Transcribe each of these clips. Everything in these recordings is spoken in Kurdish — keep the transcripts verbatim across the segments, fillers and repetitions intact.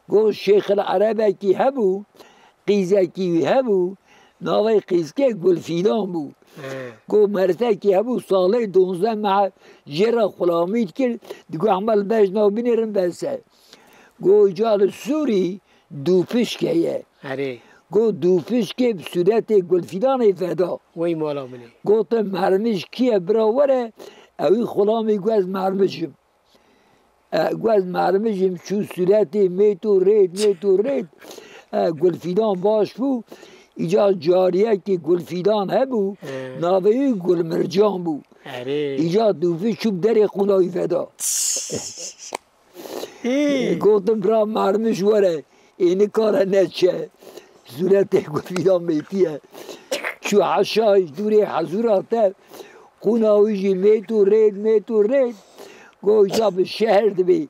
Go Şêxil Erebekî hebû, qîzekî wî hebû, navê qîzkê Gulfîdan bû. He. Go merivekî hebû, salê donzdeh mehe jê re xulamî dikir, digo hema li bejna binêrin bes e. Go îca li Sûrî dûpişk heye. Erê. Go dûpişkê bi sûretê Gulfîdanê veda. Wey mala min ê. Gotin mermij kî ye bira were, ewî xulamî got ez mermij im. E, got ez mermij im, çû sûretê mêt û rêt, mêt û rêt. E, Gulfîdan baş bû. Îca cariyekî Gulfîdan hebû, He. navê wî Gulmircan bû. Erê. Îca dûpişk çû bi derê qûna wî veda. Hî. Gotin bira mermij were, ê nikare neçe. Sûretê Gulfîdan mêtiye. Çû heşa ji dûrê hezûra te, qûna wî jî mêt û rêt, mêt û rêt. Go îca bi şehr dibê.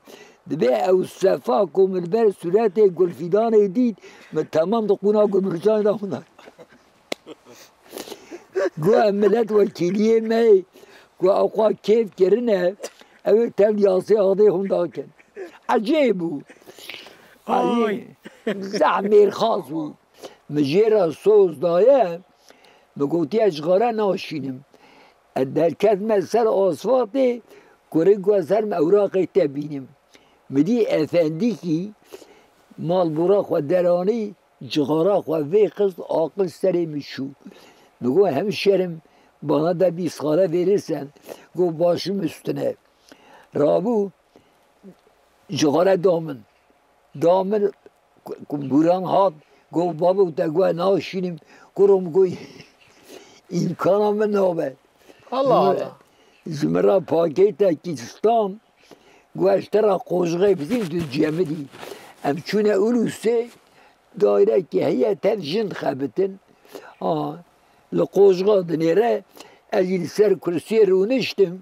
Dibê ew sefa ku min li ber sûretê Gulfîdanê dît, min temam di qûna Gulmircanê de hûna. Go em milet wekîliyê me yê, ku ew xwe kêf kirine, ew ê tev yasê adê hûn dakin. Ecêb bû. Ay. Ay, zeh mêrxas bû. Min jê re soz daye, min gotiye cixare naşînim. Ez derketime ser asfaltê, kurik got ez herim ewraqê te bînim. Min dî efendîkî malbora xwe deranî, cixara xwe vêxist, aqil serê min çû. Min got, hemşerim, bana da bir sigara verirsen. Got, başım üstüne. Rabû, cixare da min. Da min, ku, ku Bûran hat, got, babo, te got, naşînim. Kuro min got, îmkana min nabe. Allah Ji min, Allah. Ji min re pakêtekî stan. Got, ez te re qojixê bidîm, tu cemidî. Em çûne Ulusê, dairekî heye, tev jin dixebitin. A, li qojixa dinêre, ez jî li ser kursiyê rûniştim.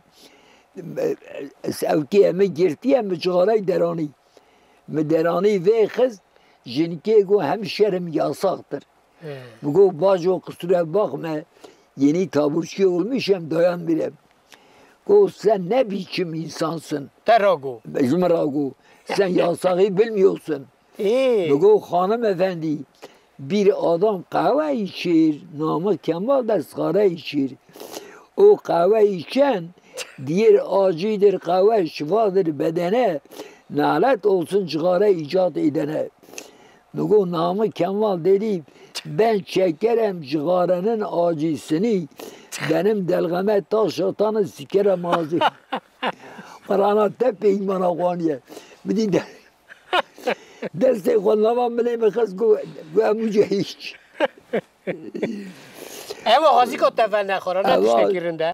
Sewkê min girtiye, min cixareyê deranî. Min deranî vêxist, jinikê got, hemşerim, yasaktır. He. Min got, bajo, kusura bakma, yeni taburcu olmuşum, dayanmıyorum. Got, sen ne biçim insansın? Te ra got. Ji min ra got, sen yasağı bilmiyorsun. Ê. Min got, hanım efendi, bir adam kahve içir, namı Kemal de sigara içir. O kahve içen, diğer acıdır kahve, şifadır bedene, nalet olsun cigara icat edene. Min got, Namı Kemal dedi, ben çekerim cigarenin acısını, benim delgeme taş atanı sikerim ağzı. Qur'ana te pê îmana xwaniye. Bidî de. Destê xwe nava milê min xist, got, got, "Em uca hiç." Ewa xwazî ko te venexwara, ne Ewa. Tiştekî rind e.